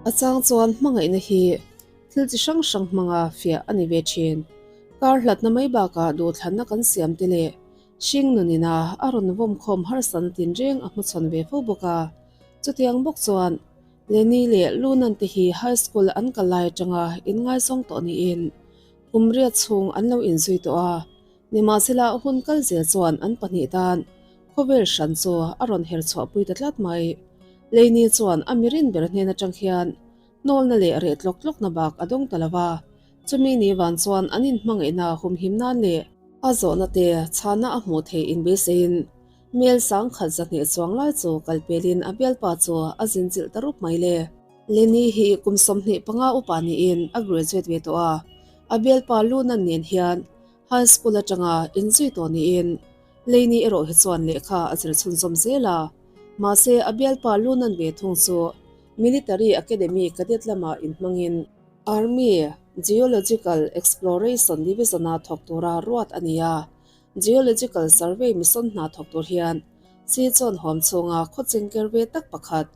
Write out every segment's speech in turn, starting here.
A chang chuan hmangaihna hi thil chi hrang hrang hmanga fiah a ni ve thin. Kar hlatna mai bakah duhthlanna kan siam te leh hring nunina a rawn vawm khawm harsatna tinreng a hmachhawn ve fo bawk a. Chutiang bawk chuan Lenny leh Lunan te hi high school an kal lai atanga inngaizawng tawh niin kum riat chhung an lo inzui tawh a. Nimahsela hun kal zel chuan an pahnih tan khawvel hran chu a rawn her chhuahpui ta tlat mai. Lenny chuan a mirin ber hnen atang hian hnawlna leh reh tlawk tlawkna bak a dawng ta lo va. Chumi ni van chuan an inhmangaihna humhim nan leh a zawhna te chhana a hmuh theih inbeiseiin Mel sangkhat zahnih chuang lai chu kal pelin a bialpa chu a zin chilh ta rup mai le. Lenny hi kum 25 upa niin a graduate ve tawh a, a bialpa Lunan nen hian high school atanga inzui tawh niin Lenny erawh hi chuan lehkha a zir chhunzawm zel a, mahse a bialpa Lunan ve thung chu Military Academy cadet lamah inhmangin Army Geological Exploration Division-a thawk tura ruat a ni a. Geological Survey mission hna thawk tur hian chi chuan huam chhunga khaw chengker ve tak pakhat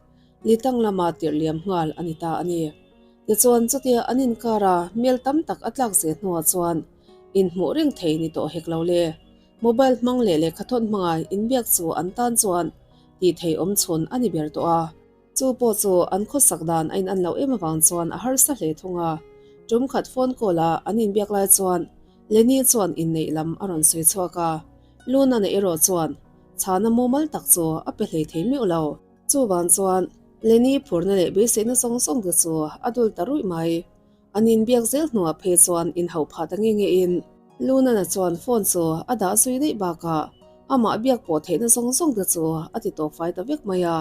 Litang lama tirh liam nghal a ni ta a ni. Tichuan chutia an inkara mel tam tak a tlak zel hnuah chuan inhmuh reng thei ni tawh hek lo le. Mobile hmang leh lehkhathawn hmanga inbiak chu an tan chuan tih thei awm chhun a ni ber tawh a. Chu pawh chu an khawsak dan a inan loh em avang chuan a harsa hle thung a. Tum khat phone call a an inbiak lai chuan Lenny chuan inneih lam a rawn sawi chhuak a. Luna-na erawh chuan chhana mumal tak chu a pe hlei thei meuh lo. Chuvang chuan Lenny phurna leh beiseihna zawng zawng te chu a dul ta ruih mai. An inbiak zel hnuah phei chuan inhauh phah ta nge nge in Lunana chuan phone chu a dah zui daih bakah amah biak pawh theihna zawng zawng te chu a ti tawp fai ta vek mai a.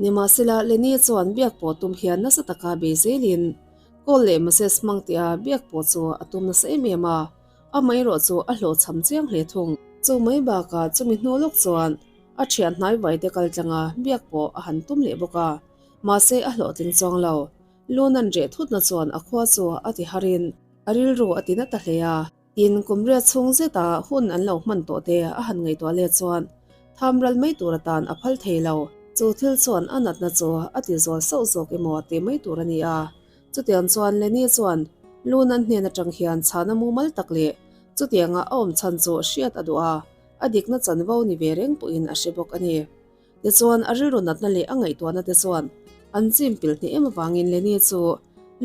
Nimahsela Lenny chuan biak pawh tum hian nasa taka bei zelin call leh message hmang tia biak pawh chu a tum nasa em em a, amaherawh chu a hlawhchham chiang hle thung. Chu mai bakah chumi hnu lawk chuan a thian hnai vai te kal tlanga biak pawh a han tum leh bawk a, mahse a hlawhtling chuang lo. Lunan reh thutna chuan a khua chu a ti harin a rilru a ti na ta hle a. Tin, kum riat chhung zeta hun an lo hman tawh te a han ngaihtuah let chuan tham ral mai tur atan a phal thei lo. Chu thil chuan a natna chu a ti zual sauh zawk emaw tih mai tur a ni a. Chutiang chuan Lenny chuan Lunan hnen atang hian chhana mumal tak leh chutianga a awm chhan chu hriat a duh a, a dikna chanvo ni ve reng pawhin a hre bawk a ni. Tichuan, a rilru natna leh a ngaihtuahna te chuan an chim pil hneh em avangin Lenny chu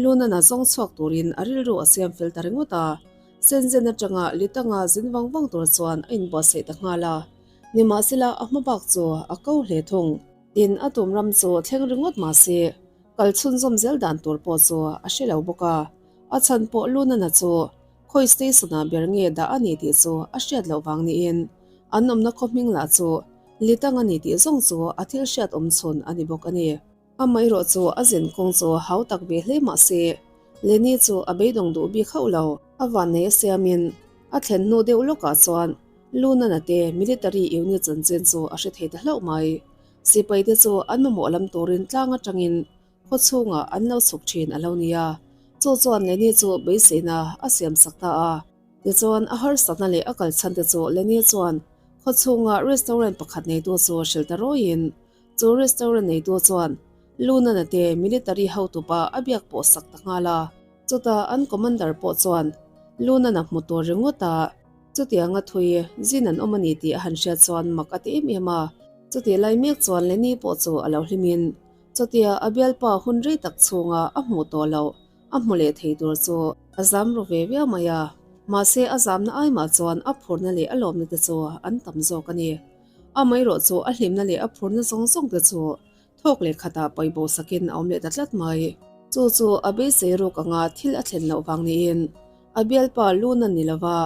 Lunana zawng chhuak turin a rilru a siam fel ta ringawt a. Shenzhen atanga Litanga zin vang vang tur chuan a inbuatsaih ta nghal a. Nimahsela, a hma bak chu a ko hle thung. Tin, a tum ram chu thleng ringawt mah se, kal chhunzawm zel dan tur pawh chu a hre lo bawk a. A chhan pawh Lunana chu khawi station-ah ber nge dah a ni tih chu a hriat loh vang niin an awmna khaw hming lah chu Litang a ni tih zawng chu a thil hriat awm chhun a ni bawk a ni. Amaherawh chu a zin kawng chu hau tak ve hle mah se, Lenny chu a beidawng duh bik hauh lo. A vannei a siamin a thlen hnu deuh lawkah chuan Lunana te military unit chanchin chu a hre thei ta hlauh mai. Sipai te chu an mamawh lam turin tlang atangin khaw chhungah an lo chhuk thin a lo ni a, chu chuan Lenny chu beiseina a siamsak ta a. Tichuan a harsatna leh a kalchhan te chu Lenny chuan Khaw chhunga restaurant pakhat neitu chu hrilh ta rawiin chu restaurant neitu chuan Lunana te military hotupa a biak pawh sak ta nghal a. Chutah an commander pawh chuan Lunana hmu tur ringawt a, chutianga thui zin an awm a ni tih a han hriat chuan mak a ti em em a. Chutih lai mek chuan Lenny pawh chu a lo hlimin chutia a bialpa hun rei tak chhunga a hmuh tawh loh A hmu leh thei tur chu a zam ru ve viau mai a, mahse a zamna ai mah chuan a phurna leh a lawmna te chu an tam zawk a ni. Amaherawh chu a hlimna leh a phurna zawng zawng te chu thawk leh khatah pawibo sakin a awm leh ta tlat mai. Chu chu a beisei ruk anga thil a thlen loh vang niin a bialpa Luna ni lova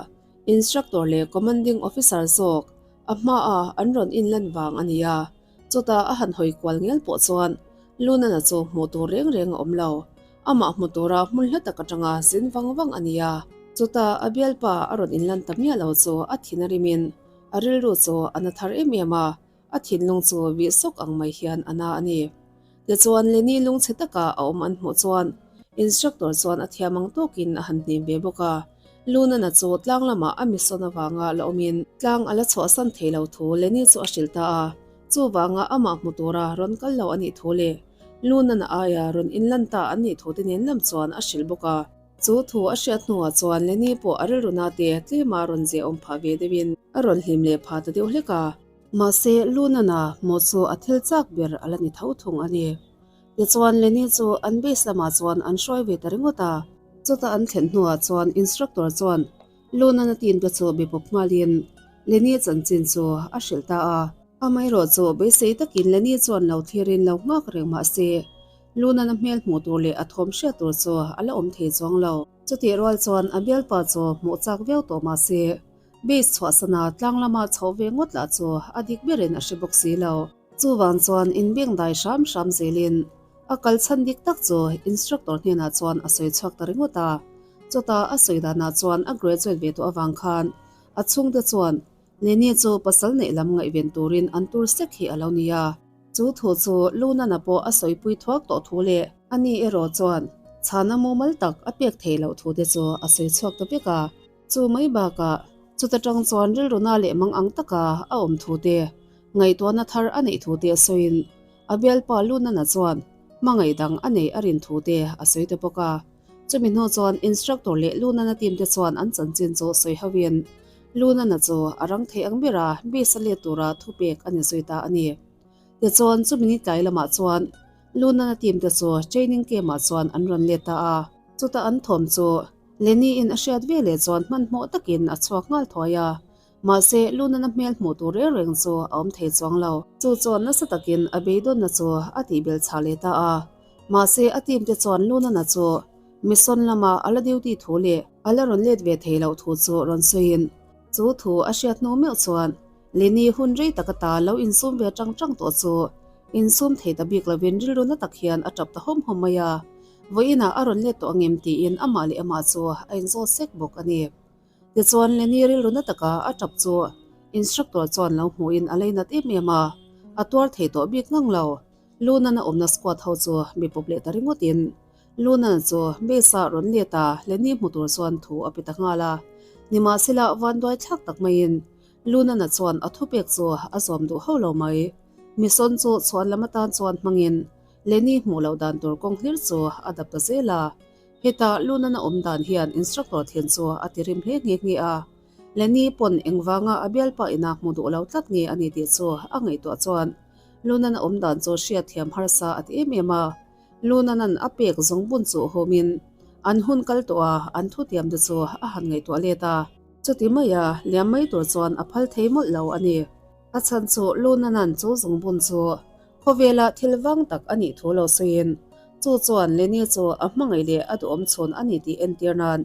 instructor leh commanding officer zawk a hmaa an rawn inlan vang a ni a. Chutah a han hawi kual ngial pawh chuan Lunana chu hmuh tur reng reng a awm lo. Amah hmu tura hmun hla tak atanga zin vang vang a ni a. Chutah a bialpa a rawn inlan ta miah lo chu a thin a rimin a rilru chu a na thar em em a, a thinlung chu vih sawk ang mai hian a na a ni. Tichuan Lenny lungchhe taka a awm an hmuh chuan instructor chuan a thiam ang tawkin a han hnim ve bawk a. Lunana chu tlang lamah a misawn avanga la awmin tlang a la chhuahsan thei lo thu Lenny chu a hrilh ta a. Chuvanga amah hmu tura rawn kal lo a nih thu leh. Lunana aia rawn inlan ta an nih thute nen lam chuan a hrilh bawk a. Chu thu a hriat hnuah chuan Lenny pawh a rilru nate tlema rawn ziahawm phah ve deuhin a rawn hlim leh phah ta deuh hlek a. Mahse, Lunana hmuh chu a thil chak ber a la ni tho thung a ni. Tichuan, Lenny chu an base lamah chuan an hruai ve ta ringawt a. Chuta an thlen hnuah chuan instructor chuan Lunana team te chu be pawp nghalin Lenny chanchin chu a hrilh ta a. Amaherawh chu beisei takin Lenny chuan lo thlirin lo nghak reng mah se, Lunana hmel hmuh tur leh a thawm hriat tur chu a la awm thei chuang lo. Chutih rual chuan a bialpa chu hmuh chak viau tawh mah se, base chhuahsana tlang lama chhoh ve ngawt lah chu a dik berin a hre bawk si lo. Chuvang chuan inbengdai hram hram zelin a kal chhan dik tak chu instructor hnenah chuan a sawi chhuak ta ringawt a. Chutah a sawi danah chuan a graduate ve tawh avang khan a chhungte chuan Lenny chu pasal neih lam ngaihven turin an tur sek hi a lo ni a. Chu thu chu Lunana pawh a sawipui thuak tawh thu leh ani erawh chuan chhana mumal tak a pek theih loh thu te chu a sawi chhuak ta vek a. Chu mai bakah chuta tang chuan rilruna leh mang ang taka a awm thu te, ngaihtuahna thar a neih thu te a sawiin a bialpa Lunana chuan hmangaih dang a nei a rin thu te a sawi ta bawk a. Chumi hnu chuan instructor leh Lunana team te chuan an chanchin chu sawi hoin Lunana chu a rang thei ang bera base a let tura thupek a ni zui ta a ni. Tichuan chumi ni tlai lamah chuan Lunana team te chu training camp ah chuan an rawn let ta a. Chuta an thawm chu Lenny in a hriat ve leh chuan hmanhmawh takin a chhuak nghal thuai a. Mahse Lunana hmel hmuh tur reng reng chu a awm thei chuang lo. Chu chuan nasa takin a beidawnna chu a tihbel chhah leh ta a. Mahse a team te chuan Lunana chu mission lama a la duty thu leh a la rawn let ve thei loh thu chu rawn sawiin chu thu a hriat hnu meuh chuan Lenny hun rei tak ata lo insum ve tang tang tawh chu insum thei ta bik lovin rilru na tak hian a tap ta hawm hawm mai a. Vawiinah a rawn let tawh angem tiin amah leh amah chu a inzawt sek bawk a ni. Tichuan Lenny rilru na taka a tap chu instructor chuan lo hmuhin a leinat em em a, a tuar thei tawh bik ngang lo. Lunan a awmna squad ho chu mi pawp leh ta ringawtin Lunan chu base ah rawn let a, Lenny hmu tur chuan thu a pe ta nghal a. Nimahsela vanduai thlak tak maiin Lunana chuan a thupek chu a zawm duh hauh lo mai. Mission chu chhuan lam atan chuan hmangin Lenny hmuh loh dan tur kawng hlir chu a dap ta zel a. Heta Lunana awm dan hian instructor thin chu a ti rim hle nghe nghe a. Lenny pawn engvanga a bialpa ina hmu duh lo tlat nge a ni tih chu a ngaihtuah chuan Lunan a awm dan chu hriat thiam harsa a ti em em a. Lunanan a pek zawng bun chu hawmin an hun kal tawh a, an thutiam te chu a han ngaihtuah let a. Chuti maia liam mai tur chuan a phal thei mawlh lo a ni. A chhan chu Lunanan chu zawng bun chu khawvela thil vang tak a nih thu lo sawiin chu chuan Lenny chu a hmangaih leh a duhawm chhun a ni tih entir nan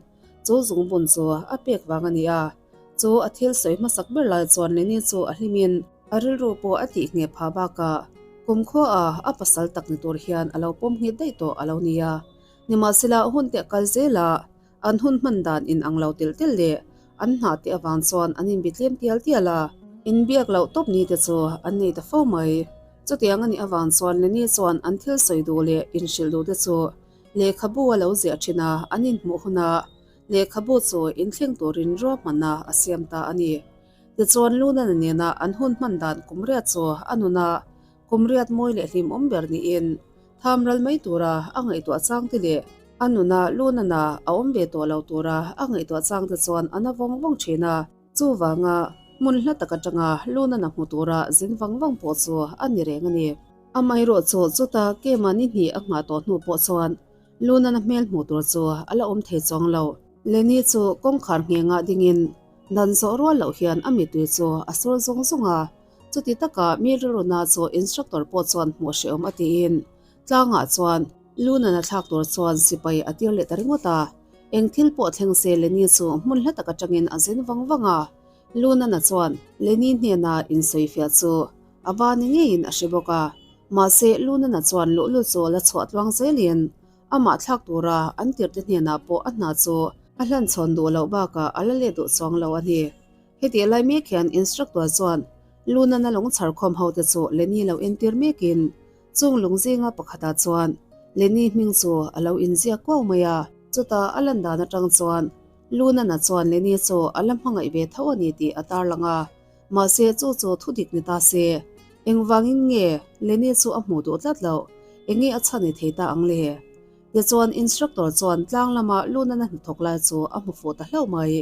chu zungbun chu a pek vang a ni a. Chu a thil sawi hmasak ber lai chuan Lenny chu a hlimin a rilru pawh a tih ngheh phah bakah kumkhua a a pasal tak ni tur hian a lo pawm nghit daih tawh a lo ni a. Nimahsela hun te a kal zel a, an hun hman dan in ang lo telh telh leh an hna te avang chuan an inbi tlem tial tial a. Inbiak loh tawp ni te chu an nei ta fo mai. Chutiang a nih avang chuan Lenny chuan an thil sawi duh leh inhrilh duh te chu lehkhabu a lo ziah thin a, an inhmuh hunah lehkhabu chu inthleng turin ruahmanna a siam ta a ni. Tichuan Lunana nena an hun hman dan kum riat chu a nuna kum riat mawi leh hlimawm ber niin tham ral mai tura a ngaihtuah chang te leh a nuna Lunana a awm ve tawh lo tura a ngaihtuah chang te chuan a na vawng vawng thin a. Chuvanga hmun hla tak atanga Lunana hmu tura zin vang vang pawh chu a ni reng a ni. Amaherawh chu chuta Kema ni hnih a nghah tawh hnu pawh chuan Lunana hmel hmuh tur chu a la awm thei chuang lo. Lenny chu kawngkhar nghengah dingin dan zawh rual loh hian a mittui chu a sur zung zung a, chuti taka mi rilruna chu instructor pawh chuan hmuh hrehawm a tiin tlangah chuan Lunana thlak tur chuan sipai a tir leh ta ringawt a. Eng thil pawh thleng se Lenny chu hmun hla tak atangin a zin vang vang a, Lunana chuan Lenny hnena insawifiah chu a va ni ngeiin a hre bawk a, mahse Lunana chuan luhlul chu la chhuah tluang zelin Amah thlak tura an tirhte hnenah pawh a hna chu a hlanchhawn duh loh bakah a la let duh chuang lo a ni. Hetih lai mek hian instructor chuan Lunana lung chharkhawm hote chu Lenny lo entir mekin chung lung zinga pakhatah chuan Lenny hming chu a lo inziak kuau mai a. Chutah a lan dan atang chuan Lunana chuan Lenny chu a la hmangaih ve tho a ni tih a tarlang a, mahse chu chu thudik ni ta se. Engvangin nge Lenny chu a hmuh duh tlat loh? Enge a chhan i thei ta ang le? Tichuan instructor chuan tlang lama Lunana hnathawk lai chu a hmu fuh ta hlauh mai.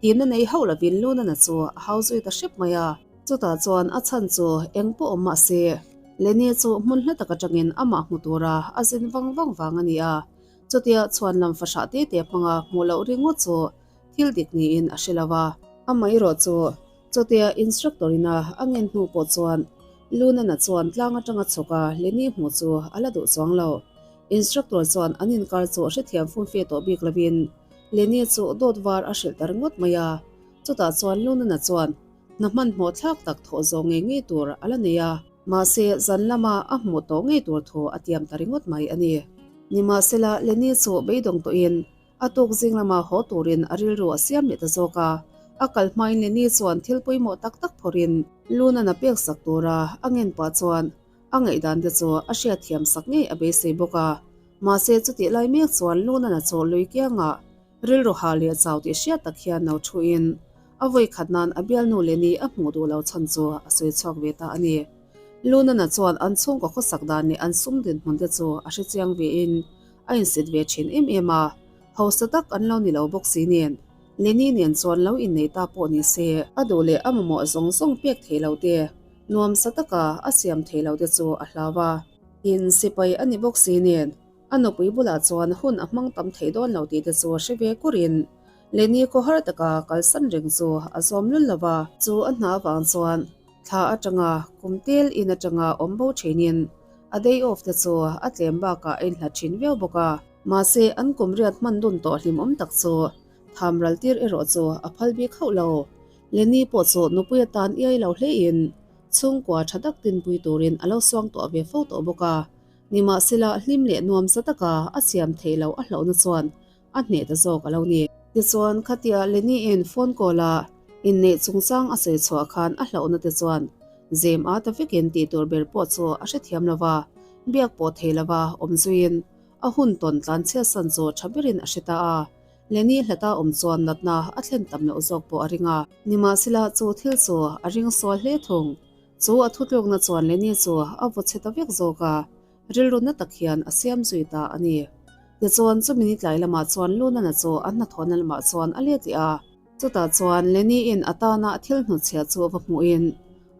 Timna nei hauh lovin Lunana chu a hau zui ta hrep mai a. Chutah chuan a chhan chu eng pawh awm mah se, Lenny chu hmun hla tak atangin amah hmu tura a zin vang vang vang a ni a. Chutia chhuan lam fahrah te te hmanga hmuh loh ringawt chu thil dik niin a hre lo va. Amaherawh chu chutia instructor ina a ngen hnu pawh chuan Lunana chuan tlang atanga chhawk a Lenny hmuh chu a la duh chuang lo. Instructor chuan an inkar chu hrethiam fumfe tawh bik lovin Lenny chu dawt var a hrilh ta ringawt mai a. Chutah chuan Lunana chuan hna hmanhmawh thlak tak thawh zawh ngei ngei tur a la nei a. Mahse, zan lama a hmuh tawh ngei tur thu a tiam ta ringawt mai a ni. Nimahsela, Lenny chu beidawng tawhin a tuk zing lama haw turin a rilru a siam leh ta zawk a. A kal hmain Lenny chuan thil pawimawh tak tak phawrhin Lunan a peksak tura a ngen pah chuan a ngaihdan te chu a hriatthiam sak ngei a beisei bawk a. Mahse, chutih lai mek chuan Lunan a chaw lui kiangah Rilru hah leh chau tih hriat tak hian no thuin a vawi khat nan a bialnu leh ni a hmuh duh lo chhan chu a sawi chhuak ve ta a ni. Lunana chuan an chhungkaw khawsak dan leh an sum dinhmun te chu a hre chiang vein a insit ve thin em em a, hausa tak an lo ni lo bawk si nen Lenny nen chuan lo innei ta pawh ni se, a duh leh a mamawh zawng zawng pek thei lo te, nuamsa taka a siam thei lo te chu a hlau a. In sipai a ni bawk si nen A nupui bulah chuan hun a hmang tam thei dawn lo tih te chu hre ve kurin Lenny khaw har taka kalsan reng chu a zawm lul lo va. Chu a hna avang chuan thla atanga kum tel in atanga awm bo thinin a day off te chu a tlem bakah a inhlat thin viau bawk a. Mahse an kum riat hman dun tawh hlimawm tak chu tham ral tir erawh chu a phal bik hauh lo. Lenny pawh chu nupui atan iai lo hlein chhungkua tha tak tinpui turin a lo suang tawh ve fo tawh bawk a. Nimahsela, hlim leh nuamsa taka a siam theih loh a hlauhna chuan a hneh ta zawk a lo ni. Tichuan, khatia Lenny-in phone call-a inneih chungchang a sawi chhuah khan a hlauhna te chuan zem a ta vekin tih tur ber pawh chu a hrethiam lo va, biak pawh thei lova awm zuiin a hun tawn tlan chhiatsan chu tha berin a hre ta a. Lenny hlata awm chuan natna a thlen tam loh zawk pawh a ring a. Nimahsela, chu thil chu a ring sual hle thung. Chu a thutlukna chuan Lenny chu a vaw chhe ta vek zawk a, rilru na tak hian a siam zui ta a ni. Tichuan, chumi ni tlai lamah chuan Lunana chu a hnathawhna lamah chuan a let leh a. Chutah chuan Lenny-in a tana thil hnutchhiah chu va hmuhin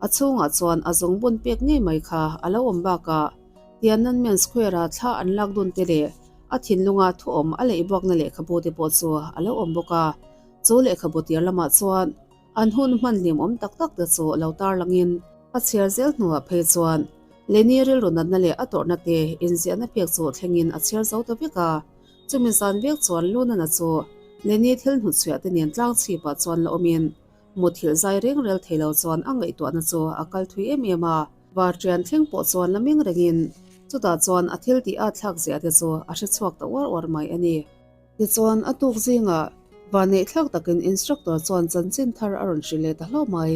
a chhungah chuan a zungbun pek ngei mai kha a lo awm bakah Tiananmen Square-a thla an lak dun te leh a thinlunga thuawm a leih buakna lehkhabu te pawh chu a lo awm bawk a. Chu lehkhabu tir lamah chuan An hun hman hlim awm tak tak te chu lo tar langin a chhiar zel hnuah phei chuan Lenny rilru natna leh a tawrhna te inziahna pek chu thlengin a chhiar zo ta vek a. Chumi zan vek chuan Lunana chu Lenny thil hnutchhuiah te nen tlang chhipah chuan la awmin muthilh zai reng rel thei lo chuan a ngaihtuahna chu a kal thui em em a. Varṭian thleng pawh chuan la meng rengin chutah chuan a thil tih at thlak ziah te chu a hre chhuak ta uar uar mai a ni. Tichuan, a tuk zingah vanneih thlak takin instructor chuan chanchin thar a rawn hrilh leh ta hlauh mai.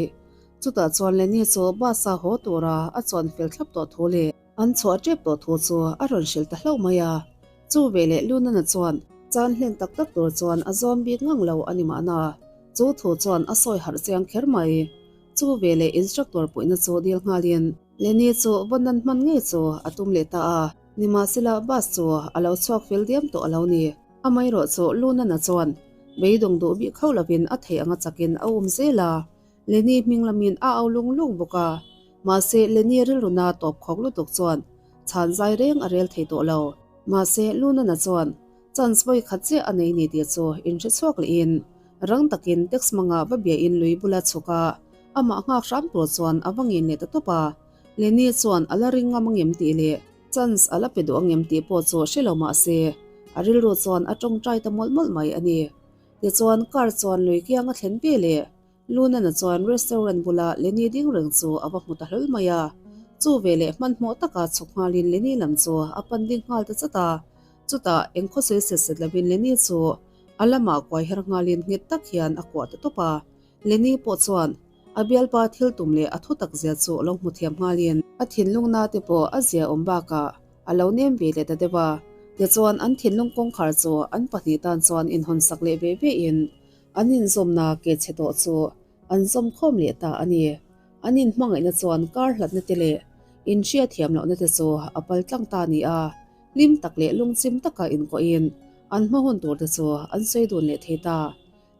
Chutah chuan Lenny chu bus-a haw tura a chuan fel thlap tawh thu leh an chhuah tep tawh thu chu a rawn hrilh ta hlauh mai a. Chu veleh Lunana chuan chan hlen tak tak tur chuan a zawm bik ngang lo a ni mahna, chu thu chuan a sawi harh chiang kher mai. Chu veleh instructor puihna chu dil nghalin Lenny chu vawn nan hman ngei chu a tum leh ta a. Nimahsela bus chu a lo chhuak fel diam tawh a lo ni. Amaherawh chu Lunana chuan beidawng duh bik hauh lovin a theih anga chakin a um zel a, Lenny hming lamin a au lung lung bawk a. Mahse Lenny rilruna tawp khawk lutuk chuan chhan zai reng a rel thei tawh lo. Mahse Lunana chuan chance vawi khat chiah a nei ni tih chu inhre chhuak lehin rang takin tax hmanga va biain lui bula chhuk a, amah nghak hram tur chuan a va ngin leh ta tawp a. Lenny chuan a la ring ngam angem tih leh chance a la pe duh angem tih pawh chu hre lo mah se, a rilru chuan a tawngtai ta mawlh mawlh mai a ni. Tichuan car chuan lui kiang a thlen ve leh Lunana chuan restaurant bula Lenny ding reng chu a va hmu ta hlawl mai a. Chu veleh hmanhmawh taka chhuk nghalin Lenny lam chu a pan ding nghal ta chat a. Chutah eng khawsawi set set lovin Lenny chu a lamah kuai her nghalin nghet tak hian a kuah ta tawp a. Lenny pawh chuan A bialpa thil tum leh a thu tak zia chu lo hmu thiam nghalin a thinlung na te pawh a zia awm bakah a lo nem ve leh ta deuh a. Tichuan an thinlung kawngkhar chu an pahnih tan chuan inhawn sak leh ve ve in an inzawmna ke chhe tawh chu an zawm khawm leh ta a ni. An inhmangaihna chuan kar hlatna te leh. Inhriatthiam lohna te chu a pal tlang ta ni a, hlim tak leh lungchim taka inkuahin an hma hun tur te chu an sawi dun leh thei ta.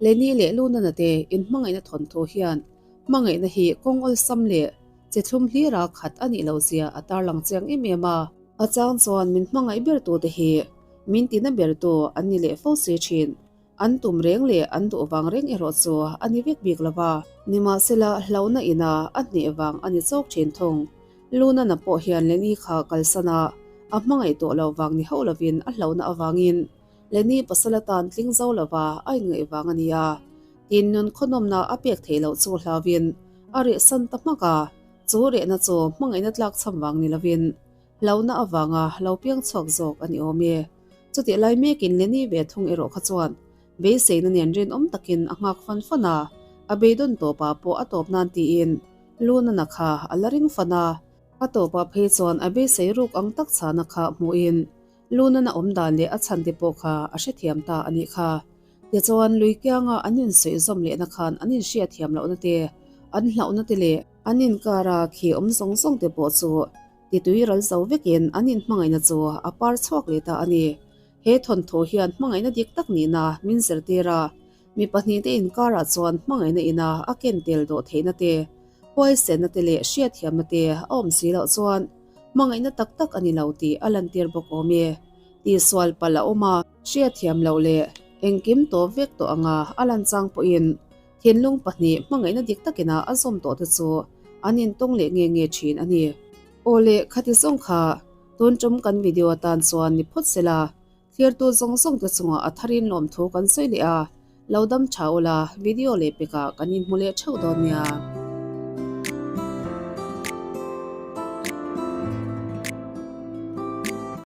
Lenny leh Lunana te inhmangaihna thawnthu hian hmangaihna hi kawng awlsam leh che thlum hlira khat a nih loh zia a tarlang chiang em em a. A chang chuan min hmangaih ber tu te hi min tina ber tu an ni leh fo si thin. An tum reng leh an duh vang reng erawh chu a ni vek bik lo va. Nimahsela hlauhna ina a hneh vang a ni chawk thin thung. Lunana pawh hian Lenny kha kalsan a, a hmangaih tawh loh vang ni hauh lovin a hlauhna avangin Lenny pasal atan tling zo lova a inngaih vang a ni a. Tin nun khawnawmna a pek theih loh chu hlauvin a rehsan ta hmak a, chu rehna chu hmangaihna tlak cham vang ni lovin hlauhna avanga lo piang chhuak zawk a ni awm e. Chutih lai mekin Lenny ve thung erawh kha chuan beiseina nen rinawm takin a nghak fan fan a, a beidawn tawpah pawh a tawp nan tiin Lunana kha a la ring fan a. A tawpah phei chuan a beisei ruk ang tak chhana kha hmuhin Lunana awm dan leh a chhan te pawh kha a hrethiam ta a nih kha. Tichuan lui kianga an insuih zawm lehna khan an inhriatthiam lohna te, an hlauhna te leh an inkara khi awm zawng zawng te pawh chu titui ral zo vekin an inhmangaihna chu a par chhuak leh ta a ni. He thawnthu hian hmangaihna dik tak nihna min zirtir a, mi pahnihte inkarah chuan hmangaihna ina a ken tel dawh theihna te, huaisenna te leh hriatthiamna te a awm si loh chuan hmangaihna tak tak a ni lo tih a lantir bawk awm e. Tihsual palh a awm a, hriatthiam loh leh engkim tawp vek tawh anga a lan chang pawhin thinlung pahnih hmangaihna dik takina a zawm tawh te chu an intawng leh nge nge thin a ni. Aw leh khati zawng kha tun tum kan video atan chuan ni phawt sela, thlirtu zawng zawng te chungah a tharin lawmthu kan sawi leh a, lo dam tha ula video leh pekah kan inhmu leh theuh dawn nia.